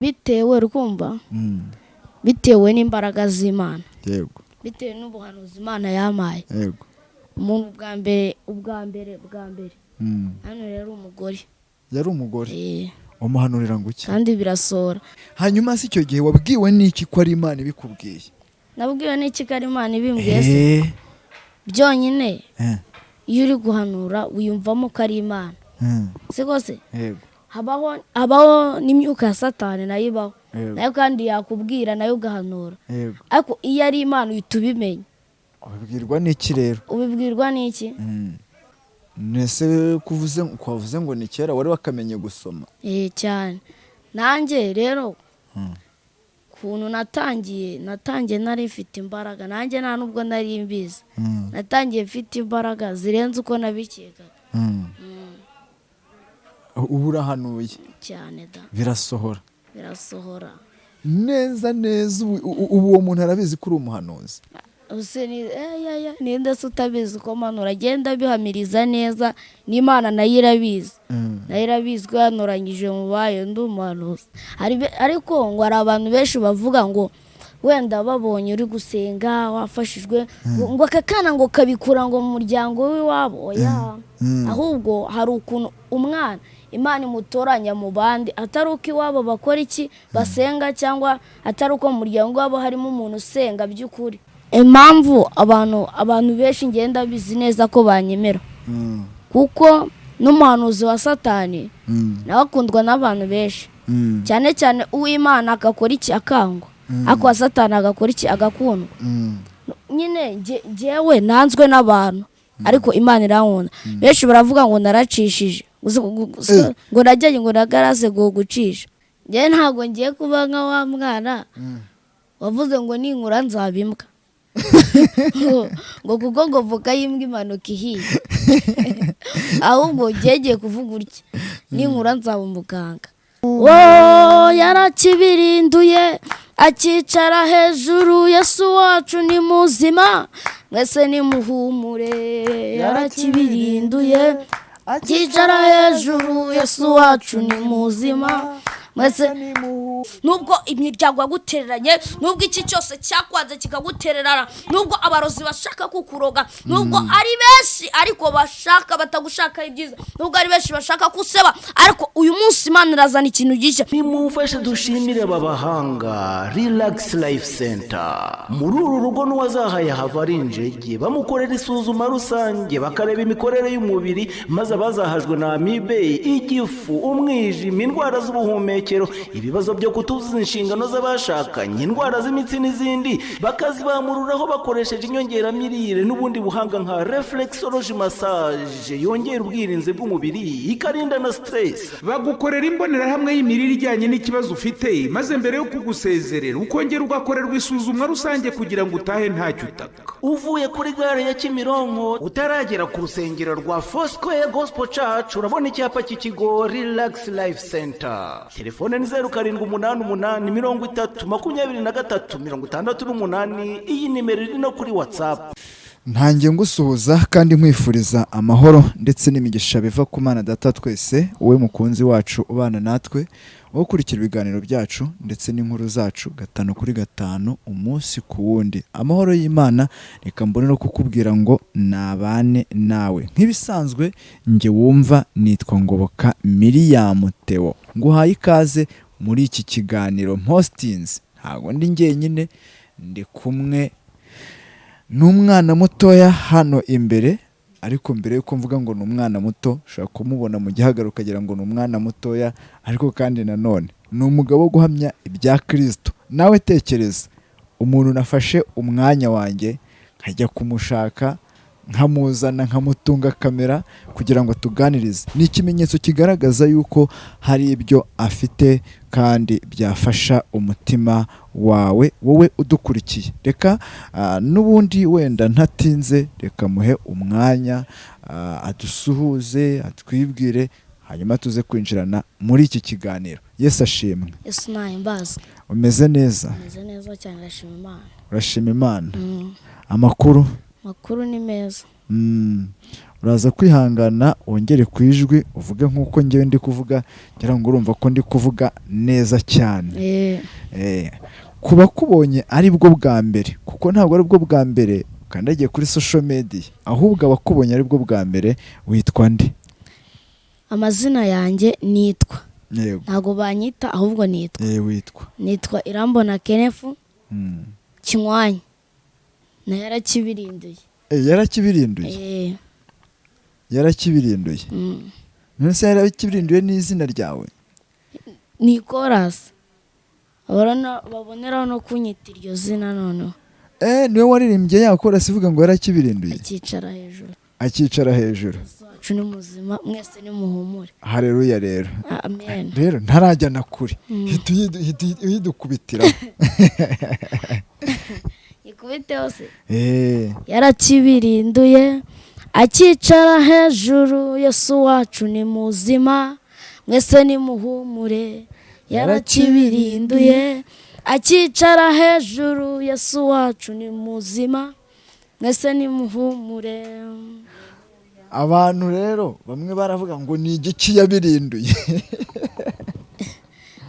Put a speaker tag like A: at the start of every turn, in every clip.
A: Bitewe rukumva, bitewe n'imbaraga z'Imana,
B: yego,
A: bitewe n'ubuhanuzi Imana yamaye.
B: Yego.
A: Umuntu bwa mbere hano rero umugore.
B: Yari umugore?
A: Eh.
B: Umuhanurira ngo iki?
A: Kandi birasohora.
B: Hanyuma se icyo gihe wabwiwe n'iki ko ari Imana ibikubwiye?
A: Nabwiwe n'iki ko ari Imana ibimbwiye se? Byonyine iyo uri guhanura wiyumvamo ko ari Imana, si rwose?
B: Yego.
A: Habaho n'imyuka ya Satani, nayo ibaho.
B: Yego.
A: Nayo kandi yakubwira, nayo ugahanura.
B: Yego.
A: Ariko iyo ari Imana uhita ubimenya.
B: Ubibwirwa n'iki rero?
A: Ubibwirwa n'iki?
B: Nese kuvuze kwavuze ngo ni kera, wari wakamenye gusoma?
A: Eh, cyane. Nanjye rero ukuntu natangiye nari mfite imbaraga, nanjye nta nubwo nari mbizi. Natangiye mfite imbaraga zirenze uko nabikekaga.
B: Ubu urahanuye?
A: Cyane da.
B: Birasohora?
A: Birasohora.
B: Neza neza. Ubu uwo muntu arabizi ko uri umuhanuzi?
A: Use ni ya ya, ninde se utabizi ko manura? Agenda abihamiriza neza, n'Imana nayo irabizi. Nayo irabizi ko yanoranyije mu bayo, ndi umuhanuzi. Ariko ngo hari abantu benshi bavuga ngo wenda babonye uri gusenga wafashijwe, ngo aka kana ngo kabikura ngo mu muryango w'iwabo. Oya. Ahubwo hari ukuntu umwana Imana imutoranya mu bandi, atari uko iwabo bakora iki, basenga, cyangwa atari uko mu muryango wabo harimo umuntu usenga by'ukuri. Impamvu abantu benshi ngenda bizi neza ko banyemera, kuko n'umuhanuzi wa Satani nawe akundwa n'abantu benshi, cyane cyane uw'Imana agakora iki? Akangwa. Ariko uwa Satani agakora iki? Agakundwa. Nyine njyewe nanzwe n'abantu, ariko Imana irankunda. Benshi baravuga ngo naracishije, ngo najyanye ngo nagarase ngo gucisha. Njyewe ntabwo ngiye kuba nka wa mwana wavuze ngo ninkura nzaba imbwa, ngo kuko ngo voka y'imbwa imanuka ihiye. Ahubwo ngiye kuvuga utya: ninkura nzaba umuganga. Wo yarakibirinduye akicara hejuru, Yesu wacu ni muzima, mwese nimuhumure. Yarakibirinduye akicara hejuru, Yesu wacu ni muzima, mwese. Nubwo imiryango yagutereranye, nubwo iki cyose cyakwanze kikagutererana, nubwo abarozi bashaka kukuroga, nubwo ari benshi ariko bashaka batagushaka ibyiza, nubwo ari benshi bashaka kuseba, ariko uyu munsi Imana irazana ikintu gishya.
C: Nimumfashe dushimire aba bahanga, Relax Life Center. Muri uru rugo n'uwazahaye hava ari injege. Bamukorera isuzuma rusange, bakareba imikorere y'umubiri, maze abazahajwe na amibe, igifu, umwijima, indwara z'ubuhumekero, ibibazo byo kutuzuza inshingano z'abashakanye, indwara z'imitsi n'izindi, bakazibamururaho bakoresheje inyongeramirire n'ubundi buhanga nka reflexology massage yongera ubwirinzi bw'umubiri, ikarinda na stress.
D: Bagukorera imbonerahamwe y'imirire ijyanye n'ikibazo ufite, maze mbere yo kugusezerera ukongera ugakorerwa isuzumwa rusange kugira ngo utahe ntacyo utaka.
C: Uvuye kuri gare ya Kimironko utaragera ku rusengero rwa Foursquare Gospel Church, urabona icyapa cy'ikigo Relax Life Center. Telefone ni 0788 30 23 68. Iyi nimero iri no kuri WhatsApp.
B: Ntangiye ngusuhuza kandi nkwifuriza amahoro ndetse n'imigisha biva ku Mana Data twese, wowe mukunzi wacu ubana natwe, wowe ukurikira ibiganiro byacu ndetse n'inkuru zacu gatanu kuri gatanu, umunsi ku wundi. Amahoro y'Imana, reka mbone no kukubwira ngo nabane nawe. Nk'ibisanzwe njye wumva nitwa Ngoboka Miriam Theo, nguhaye ikaze muri iki kiganiro mpositinzi. Ntabwo ndi njyenyine, ndi kumwe n'umwana mutoya hano imbere. Ariko mbere yuko mvuga ngo ni umwana muto, ushobora kumubona mu gihagararo ukagira ngo ni umwana mutoya, ariko kandi nanone ni umugabo wo guhamya ibya Kirisito. Nawe tekereza umuntu nafashe umwanya wanjye nkajya kumushaka, nkamuzana, nkamutunga kamera kugira ngo tuganirize. Ni ikimenyetso kigaragaza yuko hari ibyo afite kandi byafasha umutima wawe, wowe udukurikiye. Reka n'ubundi wenda ntatinze, reka muhe umwanya adusuhuze, atwibwire, hanyuma tuze kwinjirana muri iki kiganiro. Yesu ashimwe.
A: Yesu nahimbaza.
B: Umeze neza?
A: Meze neza cyane, ndashima Imana.
B: Urashima Imana? Amakuru?
A: Makuru ni meza.
B: Uraza kwihangana wongere ku ijwi uvuge nk'uko ngewe ndi kuvuga, ngira ngo urumva ko ndi kuvuga neza cyane. Kuba kubonye ari bwo bwa mbere, kuko ntabwo ari bwo bwa mbere ukandagiye kuri social media, ahubwo abakubonye ari bwo bwa mbere, witwa nde?
A: Amazina yanjye nitwa,
B: Yego.
A: ntabwo banyita ahubwo nitwa,
B: Witwa?
A: Nitwa Irambona Kenneth Kinywanyi, nayo yarakibirinduye.
B: Yarakibirinduye?
A: Eh.
B: Yarakibirinduye?
A: Mm.
B: None se yarakibirinduye n'izina ryawe?
A: Ni korasi baboneraho no kunyita iryo zina noneho.
B: Niwe waririmbye ya korasi ivuga ngo yarakibirinduye?
A: Akicara hejuru.
B: Akicara hejuru.
A: Yesu wacu ni muzima, mwese nimuhumure.
B: Haleluya rero.
A: Amen.
B: Rero ntarajya na kure, hita uyidukubitira.
A: Ikubite hose. Yarakibirinduye akicara hejuru, Yesu wacu ni muzima, mwese nimuhumure. Yarakibirinduye akicara hejuru, Yesu wacu ni muzima, mwese nimuhumure.
B: Abantu rero bamwe baravuga ngo ni igiki yabirinduye?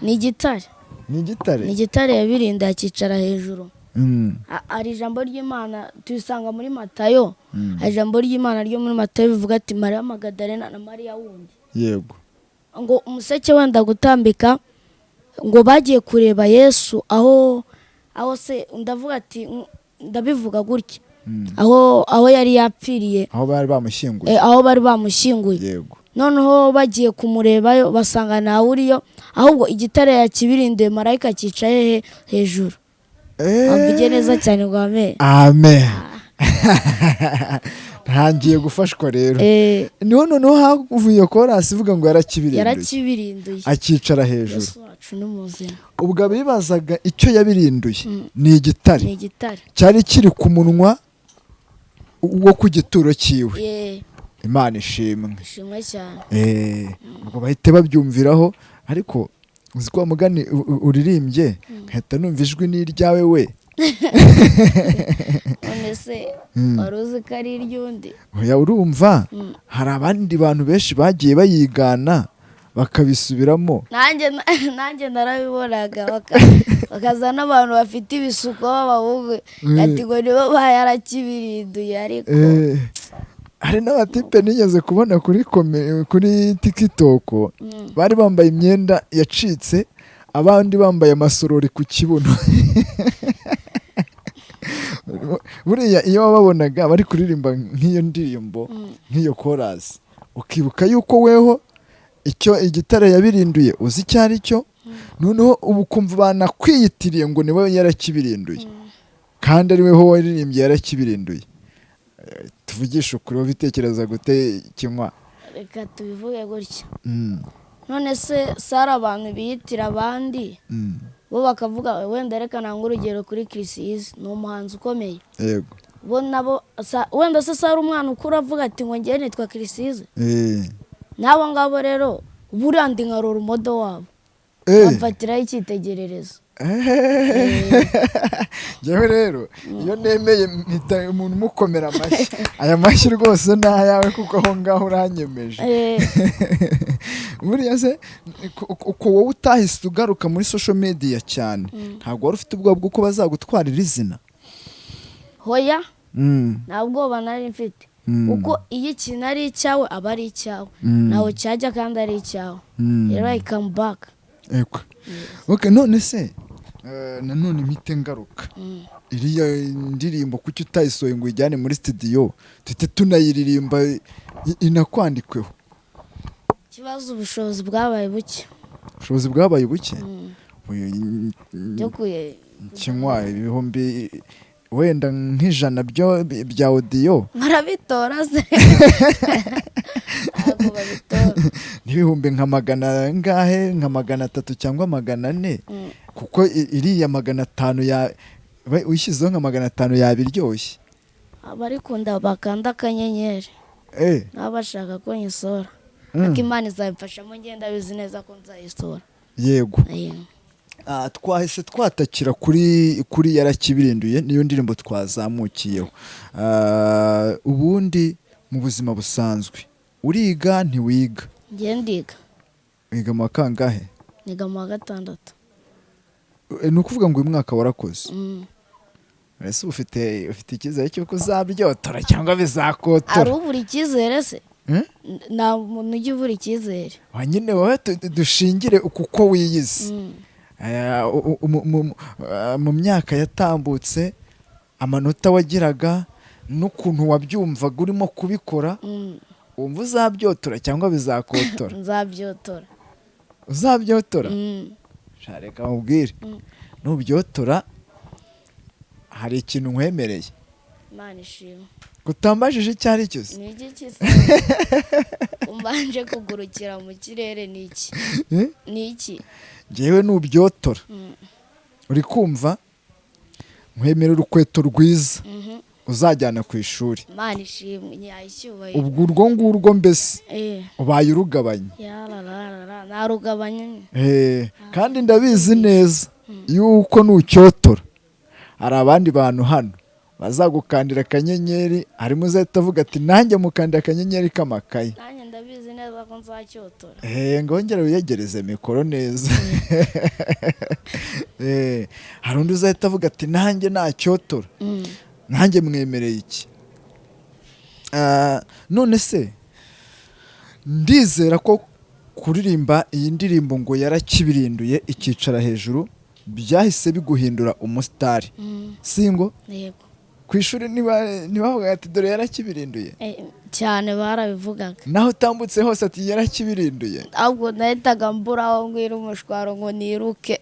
A: Ni igitare.
B: Ni igitare?
A: Ni igitare yabirinduye akicara hejuru. Hari ijambo ry'Imana tuyisanga muri Matayo. Hari ijambo ry'Imana ryo muri Matayo bivuga ati Mariya Magadalena na Mariya wundi.
B: Yego.
A: Ngo umuseke wenda gutambika, ngo bagiye kureba Yesu aho se, ndavuga ati ndabivuga gutya, aho yari yapfiriye,
B: aho bari bamushyinguye.
A: Aho bari bamushyinguye.
B: Yego.
A: Noneho bagiye kumurebayo basanga ntawe uriyo, ahubwo igitare yakibirinduye marayika cyicaye hejuru. Amvuge neza cyane ngo amen.
B: Amen. Ntangiye gufashwa rero. Niho noneho havuye korasi ivuga ngo yarakibirinduye.
A: Yarakibirinduye
B: akicara hejuru.
A: Yesu wacu ni muzima.
B: Ubwo abibazaga icyo yabirinduye ni igitare.
A: Ni igitare.
B: Cyari kiri ku munwa wo ku gituro cyiwe. Imana ishimwe.
A: Ishimwe cyane.
B: Ubwo bahite babyumviraho, ariko uzi ko mugani uririmbye nkahita numva ijwi ni iryawe we.
A: None se wari uzi ko ari iry'undi?
B: Oya, urumva hari abandi bantu benshi bagiye bayigana bakabisubiramo.
A: Nanjye narabibonaga, bakaza n'abantu bafite ibisuko b'abahungu ati ngo nibo bayarakibirinduye, ariko
B: hari n'abatipe nigeze kubona kuri TikTok bari bambaye imyenda yacitse, abandi bambaye amasorori ku kibuno. Buriya iyo wababonaga bari kuririmba nk'iyo ndirimbo, nk'iyo korasi, ukibuka yuko weho icyo igitare yabirinduye uzi icyo ari cyo, noneho ubu kumva banakwiyitiriye ngo niwe yarakibirinduye, kandi ari weho waririmbye yarakibirinduye. Tuvugishe ukuri, wabitekereza gute Kinywa?
A: Reka tubivuge gutya. None se sari abantu biyitira abandi, bo bakavuga wenda reka ntange urugero kuri Chris Easy, ni umuhanzi ukomeye.
B: Yego.
A: Bo nabo wenda se sari umwana ukura avuga ati ngo ngewe nitwa Chris Easy. N'abo ngabo rero buriya ndi nka role model wabo. Bamfatiraho icyitegererezo.
B: Njyewe rero iyo nemeye mpita umuntu umukomera amashyi. Aya mashyi rwose ni ayawe kuko aho ngaho uranyemeje. Buriya se uko wowe utahise ugaruka muri social media cyane, ntabwo wari ufite ubwoba bw'uko bazagutwarira izina?
A: Hoya, nta bwoba nari mfite, kuko iyo ikintu ari icyawe aba ari icyawe, ntawe cyajya kandi ari icyawe. Rero I come back.
B: Okay, none se nanone mpite ngaruka iriya ndirimbo kuki utayisohoye ngo uyijyane muri studio tuhite tunayiririmba inakwandikweho?
A: Ikibazo ubushobozi bwabaye buke.
B: Ubushobozi bwabaye buke? Kinywa ibihumbi wenda nk'ijana byo bya audio
A: barabitora se? Ntabwo babitora.
B: N'ibihumbi nka magana ngahe, nka 300 cyangwa 400, kuko iriya 500 ya uyishyizeho nka 500 yabiryoshye.
A: Abarikunda bakanda akanyenyeri, nabo bashaka ko nyisora, ariko Imana izabimfashamo, ngenda bizi neza ko nzayisora.
B: Yego. Twahise twatakira kuri Yarakibirinduye, niyo ndirimbo twazamukiyeho. Ubundi mu buzima busanzwe uriga, ntiwiga?
A: Ngiye ndiga.
B: Wiga mu wa kangahe?
A: Niga mu wa gatandatu.
B: Ni ukuvuga ngo uyu mwaka warakoze?
A: Mm.
B: Ese ufite icyizere cy'uko uzabyotora cyangwa bizakotora?
A: Ari ubura icyizere se?
B: Eh?
A: Nta muntu ujya ubura icyizere.
B: Wa nyine wowe dushingire kuko wiyizi. Mu myaka yatambutse, amanota wagiraga n'ukuntu wabyumvaga urimo kubikora, wumva uzabyotora cyangwa bizakotora?
A: Nzabyotora.
B: Uzabyotora?
A: Mm.
B: Sha, reka mubwire, nubyotora hari ikintu nkwemereye.
A: Imana ishimwe.
B: Kutambajije icyo ari cyo se?
A: Ni iki kisa umbanje kugurukira mu kirere? Ni iki?
B: Eh?
A: Ni iki?
B: Njyewe nubyotora, uri kumva, nkwemera urukweto rwiza uzajyana ku ishuri.
A: Imana ishimwe, nyaye icyubahiro.
B: Ubwo urwo ngurwo mbese ubaye urugabanya.
A: Yarararara, narugabanya nyine.
B: Kandi ndabizi neza yuko nucyotora hari abandi bantu hano bazagukandira akanyenyeri, harimo uzahita avuga ati nanjye mukandira akanyenyeri k'amakaye.
A: Nanjye ndabizi neza ko nzacyotora.
B: Ngo wongere wiyegereze mikoro neza. Hari undi uzahita avuga ati nanjye nacyotora, nanjye mwemereye iki. None se ndizera ko kuririmba iyi ndirimbo ngo Yarakibirinduye ikicara hejuru byahise biguhindura umusitari, singo?
A: Yego.
B: Ku ishuri ntibavuga ati dore yarakibirinduye?
A: Cyane, barabivugaga.
B: Naho utambutse hose ati yarakibirinduye?
A: Ahubwo nahitaga mbura aho ngwira umushwaro ngo niruke,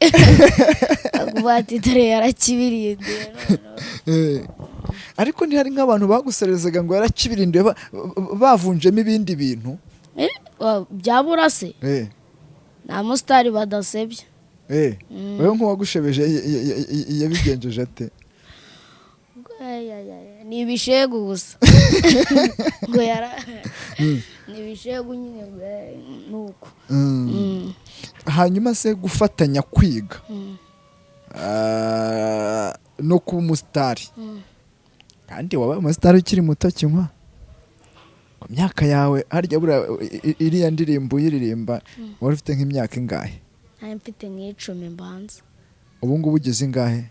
A: akavuga ati dore yarakibirinduye noneho.
B: Ariko ntihari nk'abantu baguserezaga ngo yarakibirinduye bavunjemo ibindi bintu?
A: Byabura se? Nta musitari badasebya.
B: Wowe nk'uwagushebeje yabigenjeje ate?
A: Ay, ay, ay, ni ibishegu gusa ngo yara ni ibishegu nyine ngo, nuko.
B: Hanyuma se gufatanya kwiga no kuba umusitari, kandi wabaye umusitari ukiri muto, kinywa ku myaka yawe, harya buriya iriya ndirimbo uyiririmba wari ufite nk'imyaka ingahe?
A: Nari mfite nk'icumi mbanza.
B: Ubu ngubu ugeze ingahe?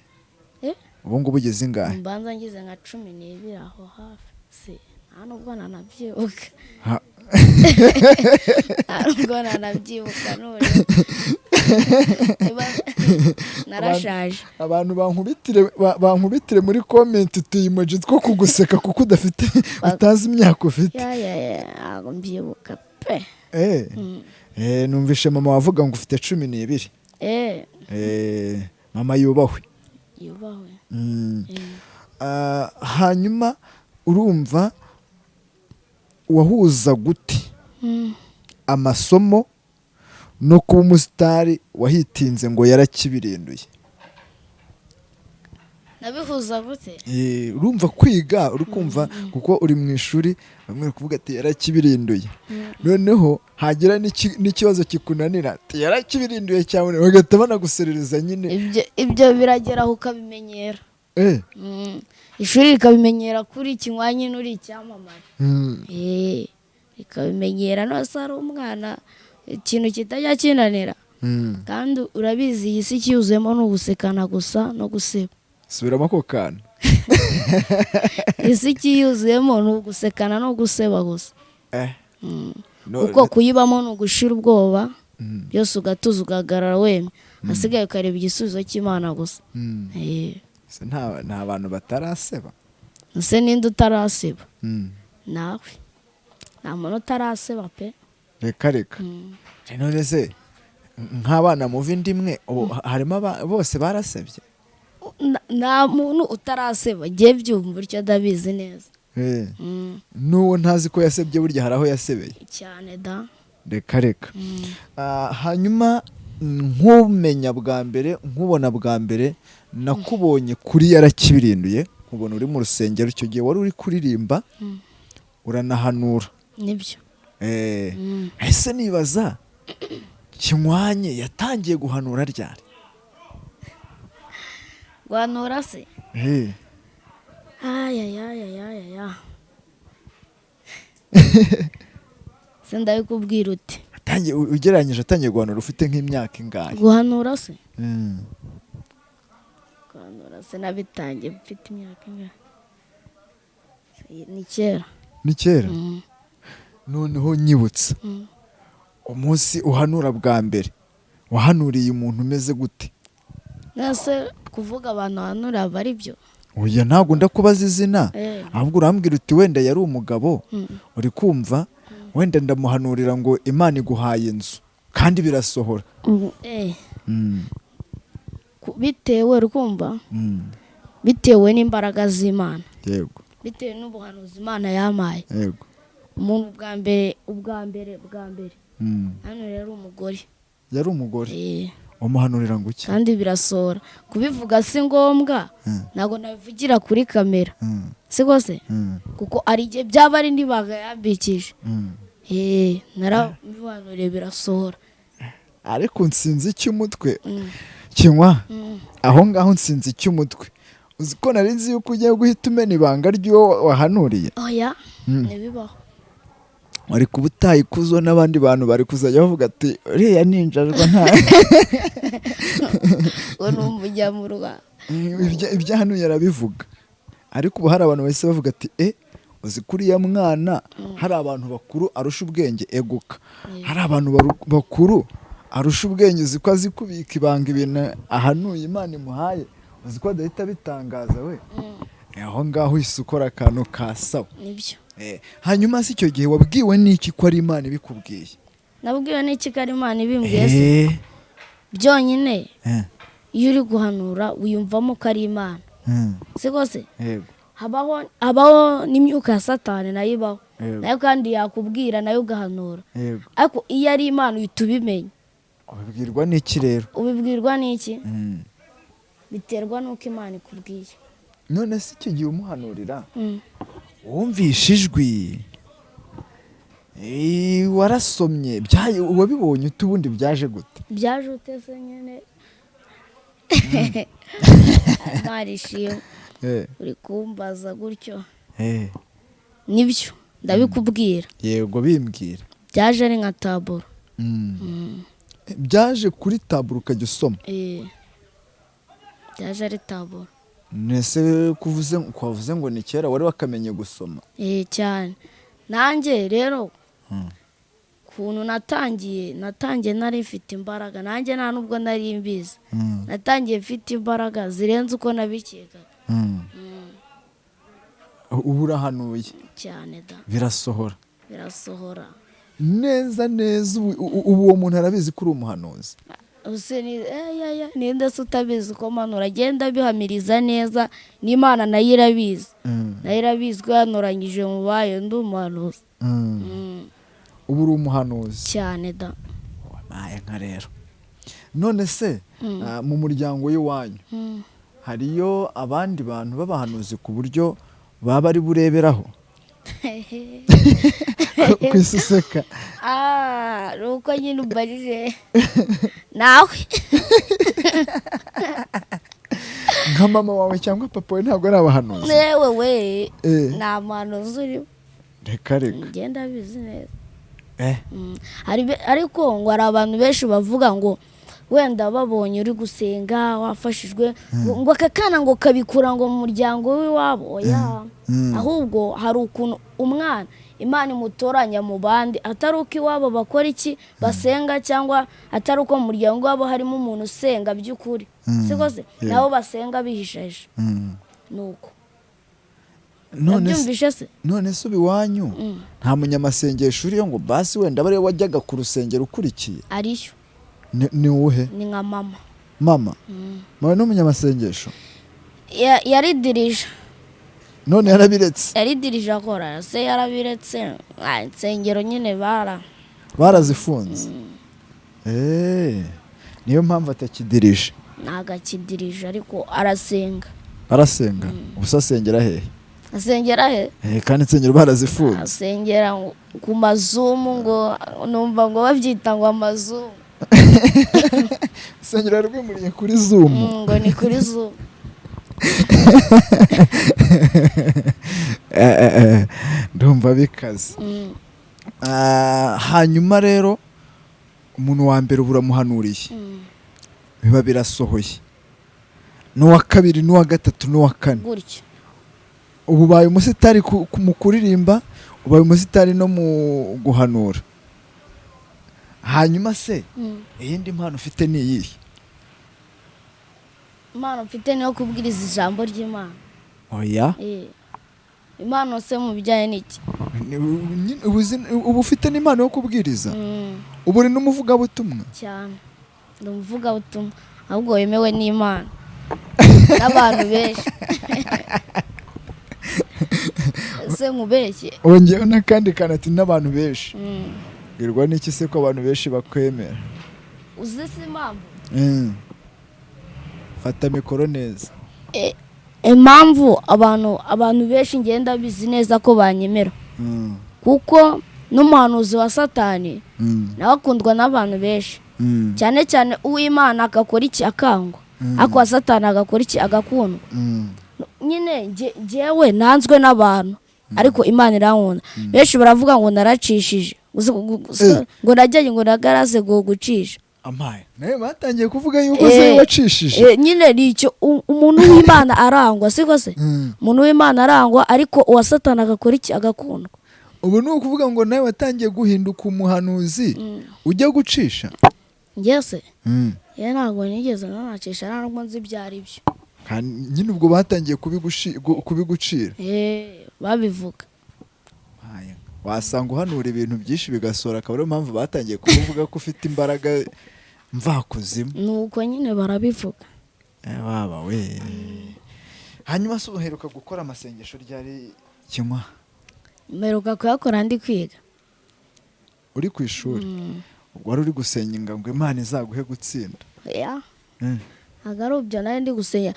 A: Eh?
B: Ubu ngubu ugeze ingahe?
A: Mbanza ngize nka 12 aho hafi se, nta nubwo nanabyibuka. Nta nubwo nanabyibuka none. Narashaje.
B: Abantu bankubitire muri comment utuyemoji two kuguseka kuko udafite, utazi imyaka ufite.
A: Ya ya ya, ntabwo mbyibuka pe.
B: Numvishe mama wavuga ngo ufite 12. Mama yubahwe.
A: Yubahwe.
B: Hanyuma urumva wahuza gute amasomo no kuba umusitari wahitinze ngo Yarakibirinduye?
A: Nabihuza gute?
B: Urumva kwiga, uri kumva, kuko uri mu ishuri bamwe bari kuvuga ati yarakibirinduye, noneho hagira n'ikibazo kikunanira ati yarakibirinduye cyane, bagahita banaguserereza nyine.
A: Ibyo biragera aho ukabimenyera. Ishuri rikabimenyera kuri kinywa nyine uri icyamamare. Rikabimenyera. Nose ari umwana ikintu kitajya kinanira? Kandi urabizi, iyi si icyuzuyemo ni ugusekana gusa no guseba.
B: Subiramo ako kantu.
A: Isi ikiyuzuyemo ni ugusekana no guseba gusa.
B: No,
A: kuko kuyibamo ni ugushira ubwoba byose, ugatuza, ugahagarara wemye, hasigaye ukareba igisubizo cy'Imana gusa.
B: Se nta bantu bataraseba?
A: Ese ninde utaraseba? Nawe nta muntu utaraseba pe.
B: Reka reka. None se nk'abana muva inda imwe ubu harimo bose barasebye?
A: Nta muntu utaraseba, ngiye byumva utyo, ndabizi neza.
B: N'uwo ntazi ko yasebye, burya hari aho yasebeye.
A: Cyane da.
B: Reka reka. Hanyuma nkumenya bwa mbere, nkubona bwa mbere, nakubonye kuri Yarakibirinduye, nkubona uri mu rusengero. Icyo gihe wari uri kuririmba, uranahanura.
A: Nibyo.
B: Ese nibaza, Kinywanye yatangiye guhanura ryari?
A: Guhanura se?
B: Eh.
A: Ayayayayaya, se ndabikubwira ute?
B: Atangiye, ugereranyije atangiye guhanura ufite nk'imyaka ingahe?
A: Guhanura se? Guhanura se nabitangiye mfite imyaka ingahe? Ni kera.
B: Ni kera. Noneho nyibutsa, umunsi uhanura bwa mbere wahanuriye umuntu umeze gute?
A: Nase kuvuga abantu bahanura aba ari byo?
B: Oya, ntabwo ndakubaza izina,
A: Eh.
B: ahubwo urambwira uti wenda yari umugabo, uri kumva, wenda ndamuhanurira ngo Imana iguhaye inzu, kandi birasohora.
A: Eh. Bitewe, uri kumva, bitewe n'imbaraga z'Imana, bitewe n'ubuhanuzi Imana yampaye. Umuntu bwa mbere, ubwa mbere, bwa mbere hano rero umugore.
B: Yari umugore?
A: Eh.
B: Umuhanurira ngo iki?
A: Kandi birasohora. Kubivuga si ngombwa, ntabwo nabivugira kuri kamera, si rwose, kuko hari igihe byaba ari n'ibanga yambikije. Eh, narabihanuriye birasohora.
B: Ariko nsinzi icy'umutwe kinywa aho ngaho, nsinzi icy'umutwe. Uzi ko nari nzi yuko ugiye guhita umena ibanga ry'uwo wahanuriye?
A: Oya, ntibibaho.
B: Wari kuba utaye ikuzo n'abandi bantu bari kuzajya bavuga ati uriya ninjajwa nta
A: Ngo ni umunyamurwa.
B: Ibyo hano yarabivuga, ariko ubu hari abantu bahise bavuga ati e uzi ko uriya mwana hari abantu bakuru arusha ubwenge, eguka, hari abantu bakuru arusha ubwenge, uzi ko azi kubika ibanga, ibintu ahanuye Imana imuhaye, uzi ko adahita abitangaza we. Aho ngaho uhise ukora akantu ka sawa.
A: Nibyo.
B: Hanyuma se icyo gihe wabwiwe n'iki ko ari Imana ibikubwiye?
A: Nabwiwe n'iki ko ari Imana ibimbwiye se? Byonyine iyo uri guhanura wiyumvamo ko ari Imana, si rwose?
B: Yego.
A: Habaho n'imyuka ya Satani, nayo ibaho, nayo kandi yakubwira, nayo ugahanura, ariko iyo ari Imana uhita ubimenya.
B: Ubibwirwa n'iki rero?
A: Ubibwirwa n'iki? Biterwa n'uko Imana ikubwiye.
B: None se icyo gihe umuhanurira, wumvishe ijwi, warasomye, wabibonye ute? Ubundi byaje gute?
A: Byaje ute se nyine? Imana ishimwe. Uri kumbaza gutyo? Nibyo, ndabikubwira.
B: Yego, bimbwira.
A: Byaje ari nka taburo.
B: Byaje kuri taburo ukajya usoma?
A: Eh, byaje ari taburo.
B: Nese kuvuze kwavuze ngo ni kera, wari wakamenye gusoma?
A: Eh, cyane. Nanjye rero ukuntu natangiye nari mfite imbaraga, nanjye nta nubwo nari mbizi. Natangiye mfite imbaraga zirenze uko nabikekaga.
B: Ubu urahanuye?
A: Cyane da.
B: Birasohora?
A: Birasohora.
B: Neza neza. Ubu uwo muntu arabizi ko uri umuhanuzi?
A: Use ni eh, ninde se utabizi ko manura agenda abihamiriza neza? N'Imana nayo irabizi, nayo irabizi ko yanoranyije mu bayo, ndi umuhanuzi.
B: Ubu uri umuhanuzi?
A: Cyane da.
B: Wabaye nka rero. None se mu muryango w'iwanyu hariyo abandi bantu b'abahanuzi ku buryo baba ari bureberaho ku isi? Useka.
A: Ah, ni uko nyine umbajije nawe.
B: Nka mama wawe cyangwa papa we ntabwo ari abahanuzi?
A: Yewe we, nta muhanuzi urimo.
B: Reka reka.
A: Ngenda abizi neza.
B: Eh.
A: Ariko ngo hari abantu benshi bavuga ngo wenda babonye uri gusenga wafashijwe, ngo aka kana ngo kabikura ngo mu muryango w'iwabo. Oya, ahubwo hari ukuntu umwana Imana imutoranya mu bandi, atari uko iwabo bakora iki, basenga, cyangwa atari uko mu muryango wabo harimo umuntu usenga by'ukuri, siko se? Nabo basenga bihishahisha. Nuko
B: None se
A: nabyumvishe se.
B: None se ubu iwanyu nta munyamasengesho uriyo ngo basi wenda aba ariwe wajyaga ku rusengero ukurikiye?
A: Ariyo.
B: Ni uwuhe?
A: Ni nka mama.
B: Mama mama ni umunyamasengesho?
A: Yaridirije.
B: None yarabiretse?
A: Yaridirije, akora se, yarabiretse. Ah, insengero nyine bara
B: Barazifunze. Niyo mpamvu atakidirije.
A: Ntabwo akidirije, ariko arasenga.
B: Arasenga. Ubusa asengera hehe?
A: Asengera he?
B: Kandi insengero barazifunze.
A: Asengera ku mazumu, ngo numva ngo babyita ngo amazumu.
B: Insengero yarwimuriye kuri Zoom.
A: Ngo ni kuri Zoom.
B: Ndumva bikaze. Hanyuma rero umuntu wa mbere uba uramuhanuriye, biba birasohoye, n'uwa kabiri, n'uwa gatatu, n'uwa kane
A: gutyo.
B: Ubu ubaye umusitari mu kuririmba, ubaye umusitari no mu guhanura. Hanyuma se iyindi mpano ufite ni iyihe?
A: Impano mfite niyo kubwiriza ijambo ry'Imana.
B: Oya.
A: Impano se mu bijyanye n'iki?
B: Ubu ufite n'impano yo kubwiriza, ubu uri n'umuvugabutumwa.
A: Cyane, ndi umuvugabutumwa ahubwo wemewe n'Imana n'abantu benshi. Ese nkubeshye?
B: Wongeyeho n'akandi kantu ati n'abantu benshi. Bwirwa n'iki se ko abantu benshi bakwemera?
A: Uzi se impamvu?
B: Fata mikoro neza.
A: Impamvu abantu benshi ngenda bizi neza ko banyemera, kuko n'umuhanuzi wa Satani nawe akundwa n'abantu benshi, cyane cyane uw'Imana agakora iki akangwa, ariko uwa Satani agakora iki agakundwa. Nyine njyewe nanzwe n'abantu, ariko Imana irankunda. Benshi baravuga ngo naracishije, ngo najyanye ngo nagarase ngo gucisha.
B: Amaye nawe batangiye kuvuga yuko se wacishije.
A: Nyine ni icyo umuntu w'Imana arangwa, siko se? Umuntu w'Imana arangwa, ariko uwa Satani agakora iki agakundwa.
B: Ubu ni ukuvuga ngo nawe watangiye guhinduka umuhanuzi ujya gucisha?
A: Njye se ntabwo nigeze nanacisha, nta nubwo nzi ibyo ari byo.
B: Nyine ubwo batangiye kubigucira.
A: Babivuga.
B: Wasanga uhanura ibintu byinshi bigasora, akaba ariyo mpamvu batangiye kuvuga ko ufite imbaraga mvakuzimu.
A: Nuko nyine barabivuga.
B: Baba we. Hanyuma se uheruka gukora amasengesho ryari Kinywa?
A: Mperuka kuyakora ndi kwiga.
B: Uri ku ishuri? Ubwo wari uri gusenga ngo Imana izaguhe gutsinda?
A: Ya. Ntabwo ari ibyo nari ndi gusenga.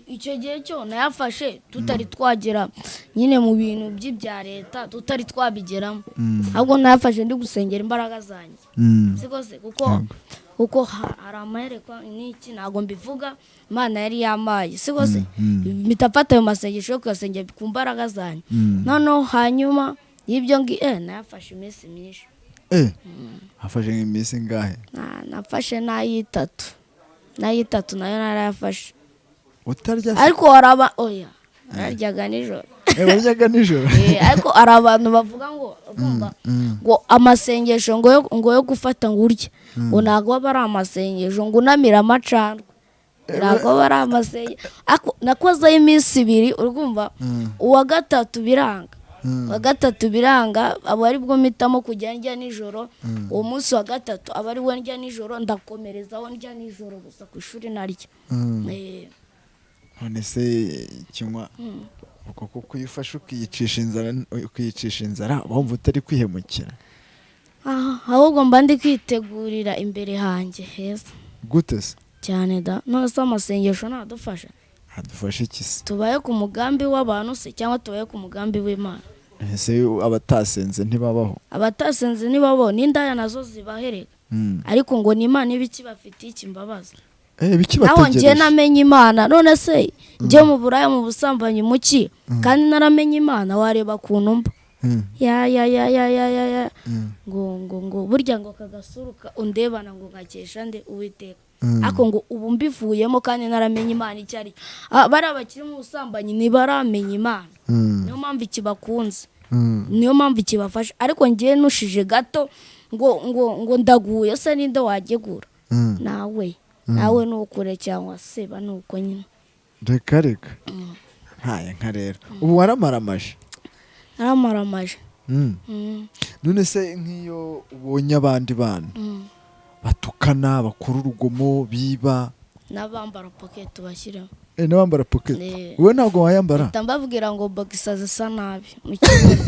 A: Icyo gihe cyo nayafashe tutari twagera nyine mu bintu by'ibya leta, tutari twabigeramo. Ahubwo nayafashe ndi gusengera imbaraga zanjye. Siko se? Kuko hari amaherekwa n'iki ntabwo mbivuga, Imana yari yamaye. Siko se? Mpita mfata ayo masengesho yo kuyasengera ku mbaraga zanjye. Noneho hanyuma y'ibyo nayafashe iminsi myinshi.
B: Afashe nk'iminsi ingahe?
A: Nafashe n'ay'itatu. N'ay'itatu nayo narayafashe.
B: Utarya se?
A: Ariko hari oya, nararyaga nijoro.
B: Waryaga nijoro?
A: Ariko hari abantu bavuga ngo ngo amasengesho ngo yo gufata ngo urye, ngo ntabwo aba ari amasengesho, ngo unamire amacandwe, ntabwo aba ari amasengesho. Ariko nakozeho iminsi ibiri, urumva, uwa gatatu biranga. Uwa gatatu biranga, aba ari bwo mpitamo kujya ndya nijoro. Uwo munsi wa gatatu aba ari we ndya nijoro, ndakomerezaho ndya nijoro gusa, ku ishuri narya.
B: None se Kinywa, uko kuko iyo ufashe ukiyicisha inzara wumva utari kwihemukira?
A: Ahubwo mba ndi kwitegurira imbere hanjye heza.
B: Gute se?
A: Cyane da. None se amasengesho ntadufasha?
B: Adufasha iki se?
A: Tubaye ku mugambi w'abantu se cyangwa tubaye ku mugambi w'Imana?
B: Ese abatasenze ntibabaho?
A: Abatasenze ntibabaho, n'indaya nazo zibahereka. Ariko ngo ni Imana iba ikibafitiye ikimbabazi.
B: Bikibategereje.
A: Naho njye namenye Imana, none se njye mu buraya, mu busambanyi, muki, kandi naramenye Imana, wareba kuntu mba. Ya ya ya ya ya ya ya. Ngo ngo ngo burya ngo kagasuruka undebana ngo ngakesha nde Uwiteka. Ariko ngo ubu mbivuyemo kandi naramenye Imana icyo ari cyo. Bari abakiri mu busambanyi ntibaramenya Imana. Niyo mpamvu ikibakunze. Niyo mpamvu ikibafasha. Ariko njye nushije gato ngo ngo ngo ndaguye, se ninde wagegura? Nawe. Nawe nukure cyangwa se ba nuko nyine.
B: Reka reka. Ntaye nka rero. Ubu waramaramaje?
A: Naramaramaje.
B: None se nk'iyo ubonye abandi bana batukana, bakora urugomo, biba,
A: n'abambara pocket bashyiramo.
B: N'abambara pocket. Wowe ntabwo wayambara?
A: Mbabwira ngo boxer zisa nabi mu kibuno.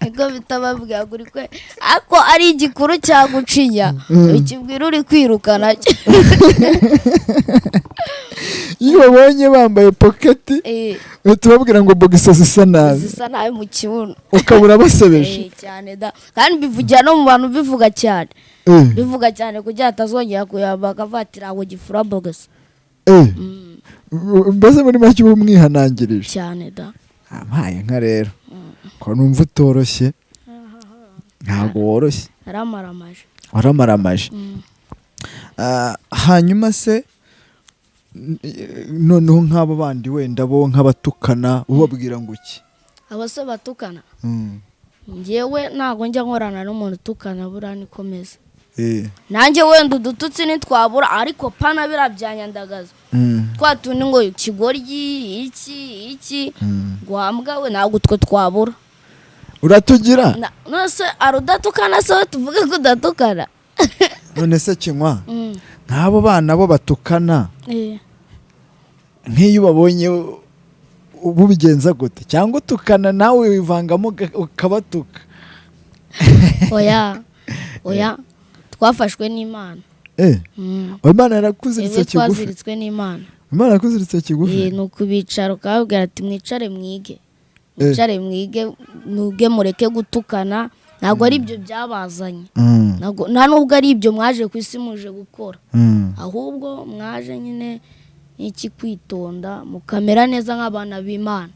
A: Niko bitababwira kuri kwe, ariko ari igikuru cyagucinya ukibwira uri kwirukana.
B: Iyo babonye bambaye pocket tubabwira ngo boxer zisa nabi,
A: zisa nabi mu kibuno,
B: ukabura basebeje
A: cyane da. Kandi bivugira no mu bantu, bivuga cyane, bivuga cyane kugira atazongera kuyamba akavatira ngo gifura boxer.
B: Mbese muri make uba umwihanangirije?
A: Cyane da.
B: Ampaye nka rero ko numva utoroshye, ntabwo woroshye.
A: Naramaramaje.
B: Waramaramaje. Hanyuma se noneho nk'abo bandi wenda bo nk'abatukana ubabwira ngo iki?
A: Abo se batukana? Njyewe ntabwo njya nkorana n'umuntu utukana, buriya nikomeza. Nanjye wenda udututsi ntitwabura, ariko pana biriya byanyandagaza, twa tundi ngo ikigoryi iki iki, ngo wambwa we, ntabwo utwo twabura.
B: Uratugira.
A: None se ari udatukana se we tuvuge ko udatukana?
B: None se Kinywa, nk'abo bana bo batukana, nk'iyo ubabonye uba ubigenza gute? Cyangwa utukana nawe wivangamo ukabatuka?
A: Oya oya, twafashwe n'Imana.
B: Imana yarakuziritse
A: Twebwe
B: kigufi?
A: Twaziritswe n'Imana.
B: Imana yarakuziritse kigufi?
A: Ni ukubicara ukababwira ati mwicare mwige, mwicare mwige, mwige mureke gutukana, ntabwo ari ibyo byabazanye. Nta nubwo ari ibyo mwaje ku isi muje gukora, ahubwo mwaje nyine n'iki, kwitonda mukamera neza nk'abana b'Imana.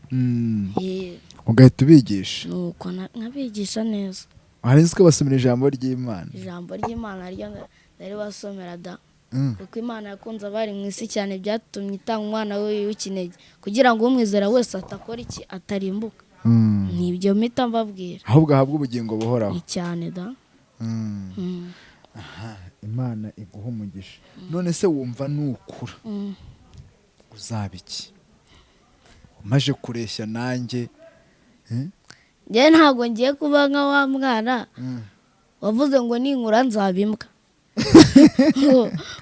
B: Ugahita ubigisha.
A: Nuko nkabigisha neza.
B: Hari ko basomera ijambo ry'Imana?
A: Ijambo ry'Imana ryo ndaribasomera da. Kuko Imana yakunze abari mu isi cyane, byatumye itanga umwana we w'ikinege kugira ngo umwizera wese atakora iki, atarimbuka. Ni ibyo mpita mbabwira.
B: Ahubwo ahabwe ubugingo buhoraho.
A: Ni cyane da.
B: Aha, Imana iguha umugisha. None se wumva nukura uzaba iki, umaje kureshya nanjye?
A: Njyewe ntabwo ngiye kuba nka wa mwana wavuze ngo ninkura nzaba imbwa,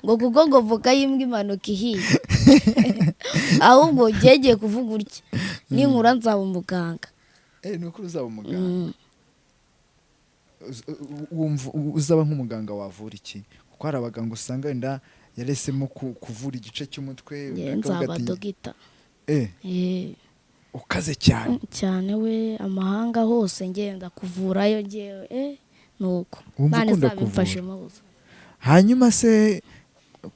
A: ngo kuko ngo voka y'imbwa imanuka ihiye. Ahubwo ngiye kuvuga utya: ninkura nzaba umuganga.
B: Ni ukuri uzaba umuganga? Wumva uzaba nk'umuganga wavura iki? Kuko hari abaganga usanga wenda yaresemo kuvura igice cy'umutwe,
A: Njyewe
B: akavuga
A: nzaba
B: ati,
A: dogita.
B: Ukaze cyane.
A: Cyane we, amahanga hose ngenda kuvurayo ngewe, nuko
B: Wumva
A: Imana
B: ukunda
A: izabimfashemo gusa.
B: Hanyuma se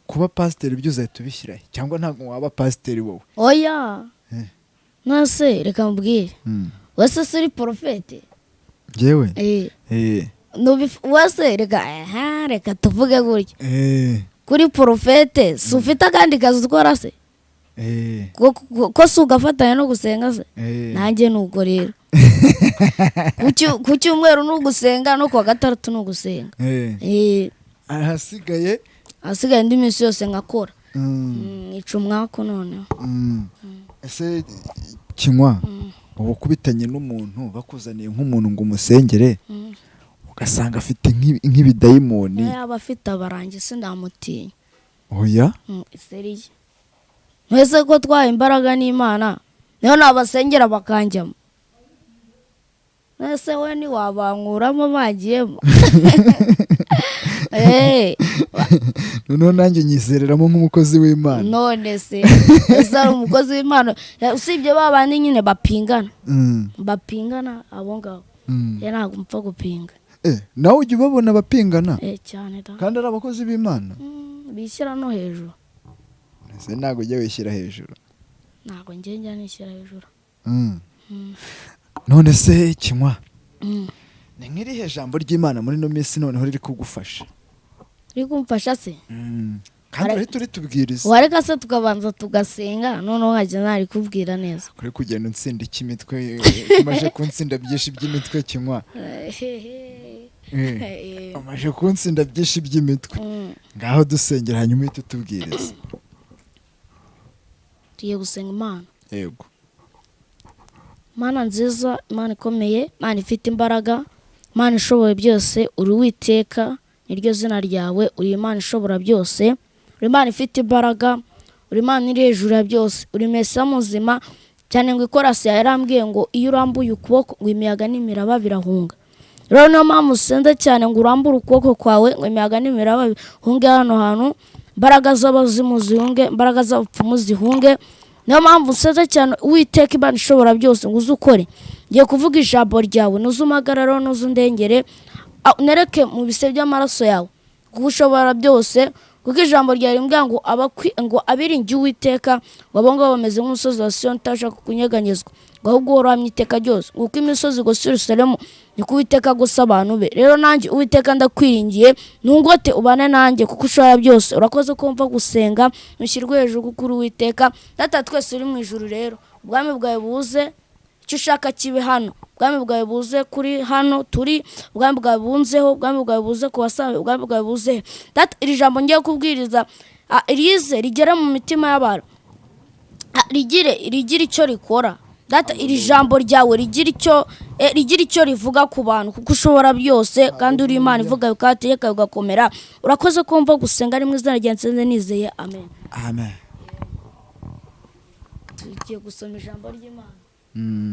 B: kuba pasiteri byo uzahita ubishyirahe, cyangwa ntabwo waba pasiteri wowe?
A: Oya. Nase reka mbwire, wese si uri porofete?
B: Njyewe?
A: Wese reka, aha reka tuvuge gutya, kuri porofete si ufite akandi kazi ukora se? Ko si ugafatanya no gusenga se? Nanjye nuko rero. Ku cyumweru ni ugusenga, no ku wa gatandatu ni ugusenga.
B: Ahasigaye?
A: Ahasigaye indi minsi yose nkakora. Nica umwaku noneho.
B: Ese Kinywa, uba ukubitanye n'umuntu, bakuzaniye nk'umuntu ngo umusengere, ugasanga afite nk'ibidayimoni?
A: Niyo yaba afite abarangi sinamutinya.
B: Oya.
A: Sérieux, mwese ko twaha imbaraga n'Imana, niyo nabasengera bakanjyamo. Mwese we ntiwabankuramo bagiyemo.
B: Noneho nanjye nyizereramo nk'umukozi w'Imana.
A: None se ese ari umukozi w'Imana? Usibye ba bandi nyine bapingana, bapingana abo ngabo. Rero ntabwo mpfa gupinga.
B: Nawe ujya ubabona abapingana?
A: Cyane da.
B: Kandi ari abakozi b'Imana?
A: Bishyira no hejuru.
B: Ese ntabwo ujya wishyira hejuru?
A: Ntabwo njye njya nishyira hejuru.
B: None se Kinywa, ni nk'irihe jambo ry'Imana muri ino minsi noneho riri kugufasha?
A: Uri kumfasha se?
B: Kandi urahita uritubwiriza.
A: Wareka se tukabanza tugasenga, noneho nkajya narikubwira neza.
B: Kuri kugenda unsinda icy'imitwe, umaze kunsinda byinshi by'imitwe, Kinywa. Umaze kunsinda byinshi by'imitwe. Ngaho dusengera, hanyuma uhite utubwiriza.
A: Tugiye gusenga Imana.
B: Yego.
A: Mana nziza, Imana ikomeye, Imana ifite imbaraga, Imana ishoboye byose, uri Uwiteka niryo zina ryawe, uri Imana ishobora byose, uri Imana ifite imbaraga, uri Imana iri hejuru ya byose, uri Mesiya muzima cyane. Ngo ikorasi yarambwiye ngo iyo urambuye ukuboko ngo imiyaga n'imiraba birahunga. Rero niyo mpamvu usenze cyane ngo urambure ukuboko kwawe ngo imiyaga n'imiraba bihunge hano hantu, imbaraga z'abazimu zihunge, imbaraga z'abapfumu zihunge. Niyo mpamvu usenze cyane, Uwiteka Imana ishobora byose, ngo uze ukore. Ngiye kuvuga ijambo ryawe, nuze umpagarare, nuze undengere, nereke mu bise by'amaraso yawe, kuko ushobora byose. Kuko ijambo ryawe rimbwira ngo ngo abiringiye Uwiteka, ngo abo ngabo bameze nk'umusozi wa Siyoni utabasha kunyeganyezwa, ngo ahubwo uhoraho iteka ryose. Kuko imisozi igose Yerusalemu, niko Uwiteka agosa abantu be. Rero nanjye Uwiteka ndakwiringiye, ntungote ubane nanjye kuko ushobora byose. Urakoze ko mva gusenga, ntushyirwe hejuru kuko uri Uwiteka. Data twese uri mu ijuru, rero ubwami bwawe buze, icyo ushaka kibe hano. Ubwami bwawe buze kuri hano turi, ubwami bwawe bunzeho, ubwami bwawe buze ku basabe, ubwami bwawe buze. Data, iri jambo ngiye kubwiriza rize rigere mu mitima y'abantu, rigire icyo rikora. Data, iri jambo ryawe rigira icyo rivuga ku bantu, kuko ushobora byose kandi uri Imana ivuga bikategeka bigakomera. Urakoze ko mva gusenga ari mu izina rya Nsenze nizeye, amen.
B: Amen.
A: Tugiye gusoma ijambo ry'Imana.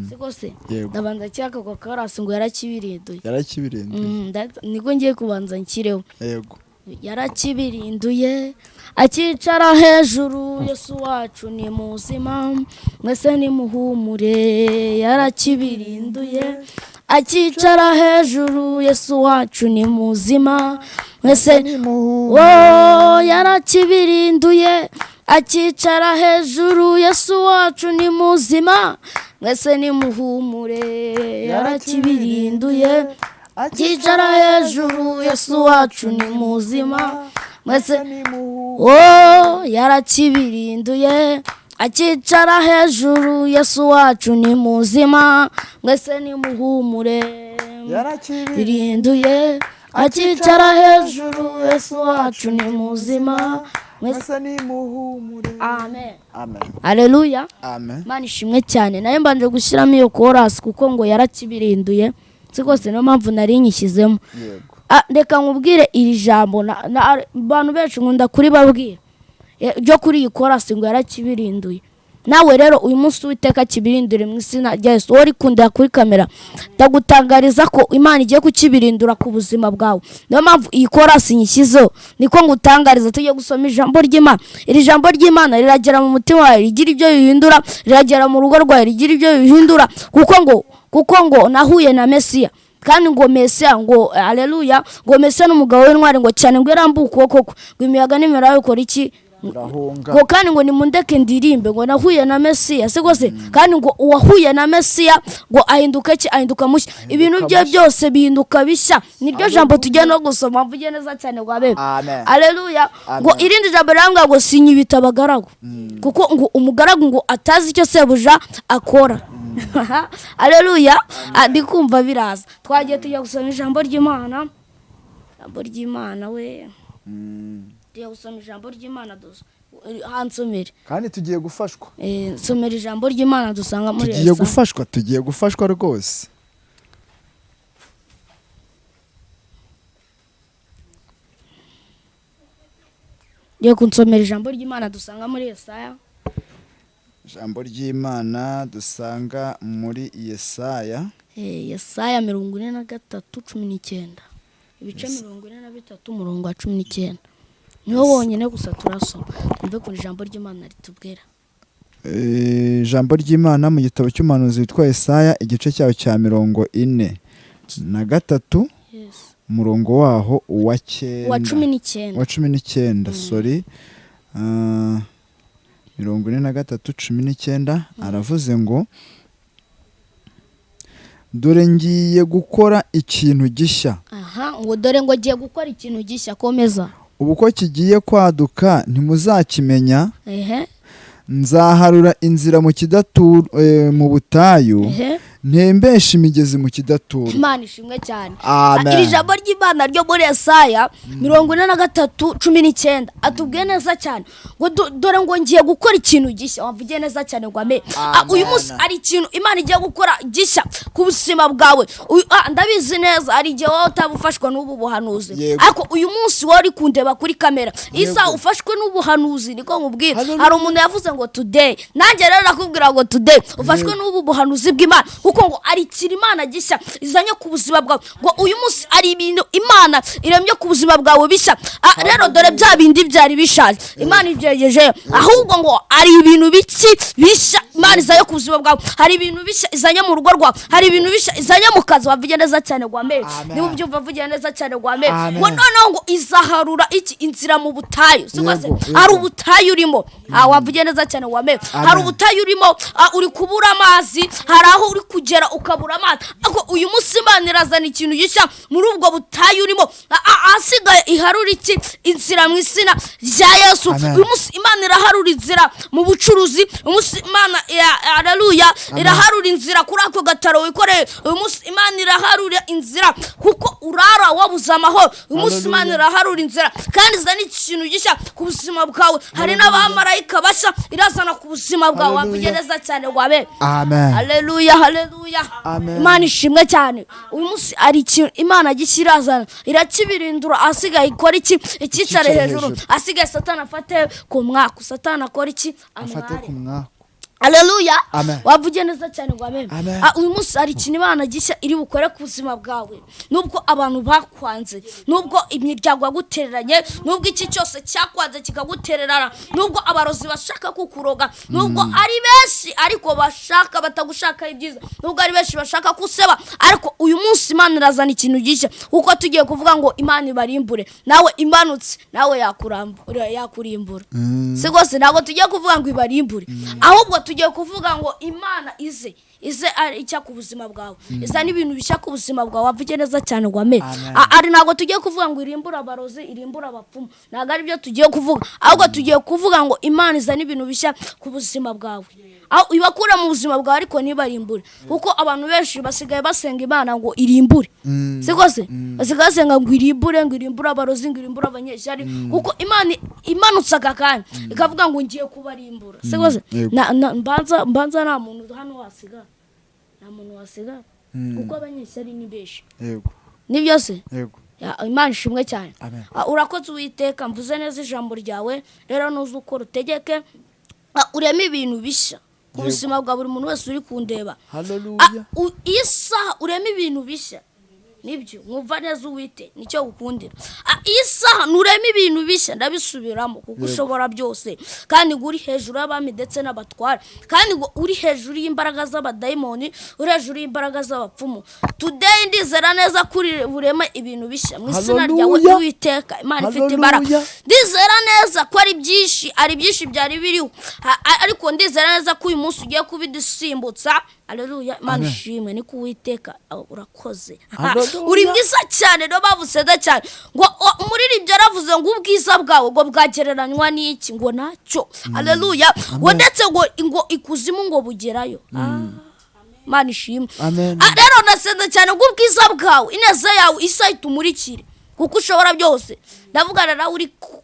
A: Siko se? Ndabanza cyaka kwa karasi ngo yarakibirinduye.
B: Yarakibirinduye.
A: Niko ngiye kubanza nkireho.
B: Yego.
A: Yarakibirinduye akicara hejuru, Yesu wacu ni muzima, mwese ni muhumure. Yarakibirinduye akicara hejuru, Yesu wacu ni muzima, mwese yarakibirinduye akicara hejuru, Yesu wacu ni muzima, mwese ni muhumure. Yarakibirinduye akicara hejuru, Yesu wacu ni muzima, mwese yarakibirinduye akicara hejuru, Yesu wacu ni muzima, mwese ni muhumure. Yarakibirinduye akicara hejuru, Yesu wacu ni muzima,
B: mwese ni muhumure.
A: Amen. Amen. Haleluya.
B: Amen.
A: Imana ishimwe cyane. Nayo mbanje gushyiramo iyo chorus kuko ngo yarakibirinduye. Siko se niyo mpamvu nari nyishyizemo.
B: Yego.
A: Reka nkubwire iri jambo abantu benshi nkunda kuri babwira ryo kuri iyi chorus ngo yarakibirinduye. Nawe rero uyu munsi Uwiteka kibirindure mu izina rya Yesu. Wowe uri kuri kamera, ndagutangariza ko Imana igiye kukibirindura ku buzima bwawe. Niyo mpamvu iyi chorus nyishyizeho, niko ngutangariza. Tugiye gusoma ijambo ry'Imana. Iri jambo ry'Imana riragera mu mutima wawe, rigira ibyo bihindura, riragera mu rugo rwawe, rigira ibyo bihindura. Kuko ngo nahuye na Mesiya, kandi ngo Mesiya ngo haleluya, ngo Mesiya n'umugabo w'intwari, ngo cyane ngo yarambuye ukuboko kwe, ngo imiyaga n'imiraba ikora iki? Ngo kandi ngo nimundeke ndirimbe, ngo nahuye na Mesiya. Siko se? Kandi ngo uwahuye na Mesiya ngo ahinduka iki? Ahinduka mushya. Ibintu bye byose bihinduka bishya. Niryo jambo tugiye no gusoma, mvuge neza cyane ngo abe. Haleluya. Ngo irindi jambo rirambwira ngo sinyibita abagaragu, kuko ngo umugaragu ngo atazi icyo sebuja akora. Haleluya. Ndi kumva biraza. Twagiye tujya gusoma ijambo ry'Imana. Ijambo ry'Imana we. Tugiye gusoma ijambo ry'Imana hansomere.
B: Kandi tugiye gufashwa.
A: Nsomera ijambo ry'Imana dusanga muri
B: Yesaya. Tugiye gufashwa rwose.
A: Ngiye kunsomera ijambo ry'Imana dusanga muri Yesaya.
B: Ijambo ry'Imana dusanga muri Yesaya.
A: Yesaya 43:19. Ibice 43 umurongo wa 19. Niwo wonyine gusa turasoma. Twumve ku ijambo ry'Imana ritubwira.
B: Ijambo ry'Imana mu gitabo cy'umuhanuzi witwa Yesaya igice cyaho cya 43.
A: Yes.
B: Umurongo waho uwa 9.
A: Wa 19.
B: Wa 19, sorry. 43:19 aravuze ngo dore ngiye gukora ikintu gishya.
A: Aha, ngo dore ngo ngiye gukora ikintu gishya, komeza.
B: Ubu ko kigiye kwaduka ntimuzakimenya. Nzaharura inzira mu kidatur mu butayu, ntembesha imigezi mu kidatura.
A: Imana ishimwe cyane. Iri jambo ry'Imana ryo muri Yesaya 43:19 atubwiye neza cyane ngo dore ngo ngiye gukora ikintu gishya. Wavugiye neza cyane ngo amen. Uyu munsi ari ikintu Imana igiye gukora gishya ku buzima bwawe. Ndabizi neza ari igihe wowe utabufashwa n'ubu buhanuzi, ariko uyu munsi wowe uri kundeba kuri kamera isa ufashwe n'ubuhanuzi, niko nkubwira. Hari umuntu yavuze ngo today, nanjye rero nakubwira ngo today ufashwe n'ubu buhanuzi bw'Imana, kuko ngo ari ikintu Imana gishya izanye ku buzima bwawe. Ngo uyu munsi ari ibintu Imana iremye ku buzima bwawe bishya. Rero dore bya bindi byari bishaje Imana ibyegejeyo, ahubwo ngo ari ibintu biki bishya Imana izanye ku buzima bwawe, hari ibintu bishya izanye mu rugo rwawe, hari ibintu bishya izanye mu kazi. Wavuge neza cyane ngo amen.
B: Amen.
A: Niba ubyumva vuge neza cyane ngo amen.
B: Amen.
A: Ngo noneho ngo izaharura iki inzira mu butayu, si rwose?
B: Yego, yego.
A: Hari ubutayu urimo. Wavuge neza cyane ngo amen.
B: Amen.
A: Hari ubutayu urimo, uri kubura amazi, hari aho uri kugera ukabura amazi, ariko uyu munsi Imana irazana ikintu gishya muri ubwo butayu urimo. Ahasigaye iharura iki inzira mu izina rya Yesu.
B: Amen.
A: Uyu munsi Imana iraharura inzira mu bucuruzi. Uyu munsi Imana haleluya, iraharura inzira kuri ako gataro wikoreye. Uyu munsi Imana iraharura inzira kuko urara wabuze amahoro. Uyu munsi Imana iraharura inzira kandi izana ikintu gishya ku buzima bwawe. Hari n'abamarayika bashya irazana ku buzima bwawe.
B: Haleluya.
A: Wavuge neza cyane ngo amen.
B: Amen.
A: Haleluya, haleluya.
B: Amen.
A: Imana ishimwe cyane. Uyu munsi ari ikintu Imana gishya irazana, irakibirindura. Asigaye ikora iki? Icyicare
B: Icyicare
A: hejuru.
B: hejuru.
A: Asigaye Satani afate ku mwaka, Satani akora iki?
B: Afate
A: Amware.
B: ku mwaka.
A: Haleluya.
B: Amen.
A: Wavuge neza cyane ngo amen.
B: Amen.
A: Uyu munsi hari ikintu Imana gishya iri bukore ku buzima bwawe. Nubwo abantu bakwanze, nubwo imiryango yagutereranye, nubwo iki cyose cyakwanze kikagutererana, nubwo abarozi bashaka kukuroga, nubwo ari benshi ariko bashaka batagushaka ibyiza, nubwo ari benshi bashaka kuseba, ariko uyu munsi Imana irazana ikintu gishya. Kuko tugiye kuvuga ngo Imana ibarimbure, nawe imanutse nawe yakurambura, yakurimbura. Si rwose, ntabwo tugiye kuvuga ngo ibarimbure, ahubwo tugiye kuvuga ngo Imana ize ari icya ku buzima bwawe, izane ibintu bishya ku buzima bwawe. Wavuge neza cyane ngo amen.
B: Amen.
A: Ari ntabwo tugiye kuvuga ngo irimbure abarozi, irimbure abapfumu, ntabwo ari byo tugiye kuvuga, ahubwo tugiye kuvuga ngo Imana izane ibintu bishya ku buzima bwawe, aho ibakura mu buzima bwawe ariko ntibarimbure. Kuko abantu benshi basigaye basenga Imana ngo irimbure, si rwose? Basigaye basenga ngo irimbure, ngo irimbure abarozi, ngo irimbure abanyeshyari. Kuko Imana imanutse aka kanya ikavuga ngo ngiye kubarimbura, si rwose?
B: Yego.
A: Mbanza nta muntu hano wasigara, nta muntu wasigara, kuko abanyeshyari ni benshi.
B: Yego.
A: Ni byose.
B: Yego.
A: Imana ishimwe cyane.
B: Amen.
A: Urakoze Uwiteka, mvuze neza ijambo ryawe. Rero nuze ukora utegeke, ureme ibintu bishya ku buzima bwa buri muntu wese uri kundeba.
B: Haleluya.
A: Iyi saha ureme ibintu bishya, nibyo mwumva neza Uwite, nicyo gukundira. Iyi saha nureme ibintu bishya, ndabisubiramo, kuko ushobora byose, kandi ngo uri hejuru y'abami ndetse n'abatware, kandi ngo uri hejuru y'imbaraga z'abadayimoni, uri hejuru y'imbaraga z'abapfumu. Today ndizera neza kuri bureme ibintu bishya mu izina ryawe.
B: Haleluya.
A: Uwiteka Imana ifite imbaraga,
B: Haleluya.
A: ndizera neza ko ari byinshi, ari byinshi byari biriho, ariko ndizera neza ko uyu munsi ugiye kubidusimbutsa. Aleluya, Imana ishimwe. Niko Uwiteka, urakoze.
B: Haleluya.
A: Uri mwiza cyane, niyo mpamvu usenda cyane. Ngo umuririmbyi yaravuze ngo ubwiza bwawe ngo bwagereranywa n'iki? Ngo nacyo. Aleluya. Ngo ndetse ngo ikuzimu ngo bugerayo. Imana ishimwe.
B: Amen.
A: Rero ndasenze cyane ngo ubwiza bwawe, ineza yawe isa itumurikire, kuko ushobora byose. Ndavugana nawe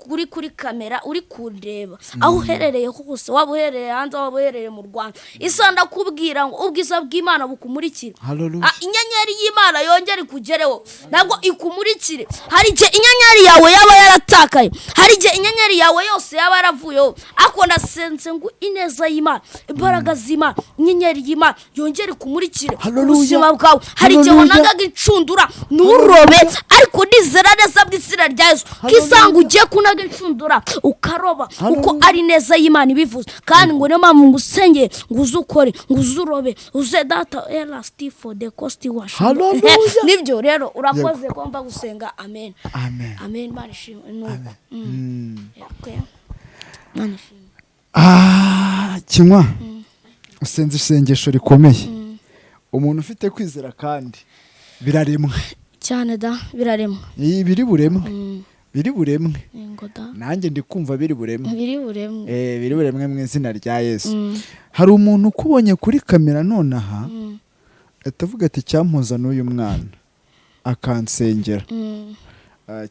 A: uri kuri kamera, uri kundeba aho uherereye hose, waba uherereye hanze, waba uherereye mu Rwanda, isa ndakubwira ngo ubwiza bw'Imana bukumurikire.
B: Haleluya.
A: Inyenyeri y'Imana yongere ikugereho, ntabwo ikumurikire. Hari igihe inyenyeri yawe yaba yaratakaye, hari igihe inyenyeri yawe yose yaba yaravuyeho, ariko ndasenze ngo ineza y'Imana, imbaraga z'Imana, inyenyeri y'Imana yongere ikumurikire
B: Haleluya.
A: ubuzima bwawe. Hari igihe
B: Haleluya.
A: wanagaga inshundura nturobe, ariko nizera neza mu izina rya Yesu ko isanga ugiye kunaga inshundura ukaroba, kuko
B: Haleluya.
A: ari neza y'Imana ibivuze. Kandi ngo niyo mpamvu ngusengeye ngo uze ukore, ngo uze urobe, uze data elasiti for the cost wash.
B: Haleluya.
A: Nibyo rero, urakoze ko mva gusenga. Amen.
B: Amen.
A: Amen. Imana ishimwe. Nuko Okay. Imana ishimwe.
B: Kinywa usenze isengesho rikomeye, umuntu ufite kwizera kandi biraremwe.
A: Cyane da, biraremwa.
B: Iyi biri buremwe, biri buremwe.
A: Ngo da.
B: Nanjye ndi kumva biri buremwe.
A: Biri buremwe.
B: Biri buremwe mu izina rya Yesu. Hari umuntu ukubonye kuri kamera nonaha atavuga ati cyampuza n'uyu mwana akansengera.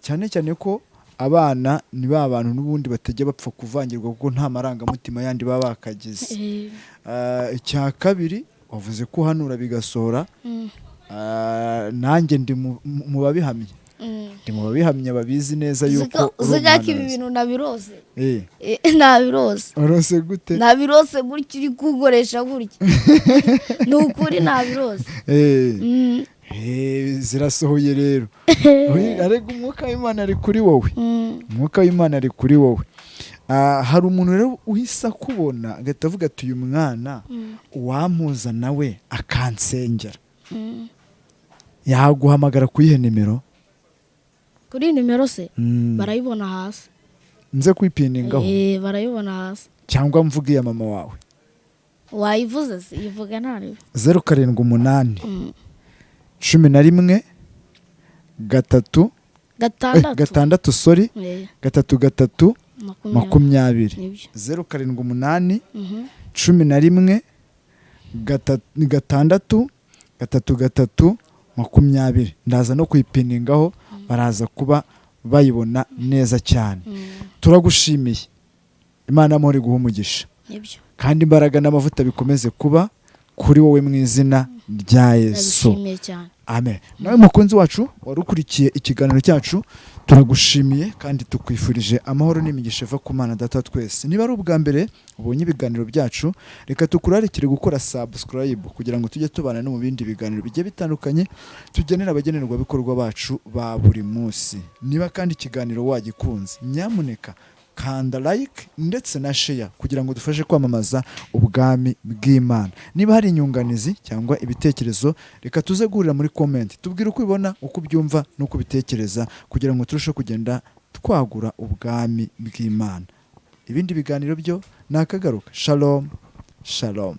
B: Cyane cyane ko abana ni ba bantu n'ubundi batajya bapfa kuvangirwa, kuko nta marangamutima yandi baba bakagize. Icya kabiri, wavuze ko uhanura bigasohora. Nanjye ndi mu babihamya, ndi mu babihamya babizi neza yuko uri
A: Zigako ibi
B: umuhanuzi.
A: bintu nabirose. Nabirose.
B: Urose gute?
A: Nabirose gutya uri kugukoresha gutya, ni ukuri nabirose.
B: Zirasohoye rero. Ariko umwuka w'Imana ari kuri wowe. Umwuka w'Imana ari kuri wowe. Hari umuntu rero uhise akubona agahita avuga ati uyu mwana uwampuza nawe akansengera, yaguhamagara ku yihe nimero?
A: Kuri nimero se? Barayibona hasi.
B: Nze kwipiningaho?
A: Barayibona hasi.
B: Cyangwa mvuge iya mama wawe?
A: Wayivuze se, ivuga ntaribe.
B: 078 11 3
A: 6.
B: 6, sorry. 3 3
A: 20.
B: 20.
A: Nibyo.
B: 078 11 6 3 3 20. Ndaza no kuyipiningaho, baraza kuba bayibona neza cyane. Turagushimiye, Imana amahoro iguhe umugisha.
A: Nibyo.
B: Kandi imbaraga n'amavuta bikomeze kuba kuri wowe mu izina rya Yesu.
A: Ndabishimiye cyane.
B: Amen. Nawe mukunzi wacu wari ukurikiye ikiganiro cyacu, turagushimiye kandi tukwifurije amahoro n'imigisha iva ku Mana Data wa twese. Niba ari ubwa mbere ubonye ibiganiro byacu, reka tukurarikire gukora subscribe kugira ngo tujye tubana no mu bindi biganiro bigiye bitandukanye tugenera abagenerwabikorwa bacu ba buri munsi. Niba kandi ikiganiro wagikunze, nyamuneka kanda like ndetse na share kugira ngo dufashe kwamamaza ubwami bw'Imana. Niba hari inyunganizi cyangwa ibitekerezo, reka tuze guhurira muri comment, tubwire uko ubibona, uko ubyumva n'uko ubitekereza, kugira ngo turusheho kugenda twagura ubwami bw'Imana. Ibindi biganiro byo ni akagaruka. Shalom shalom.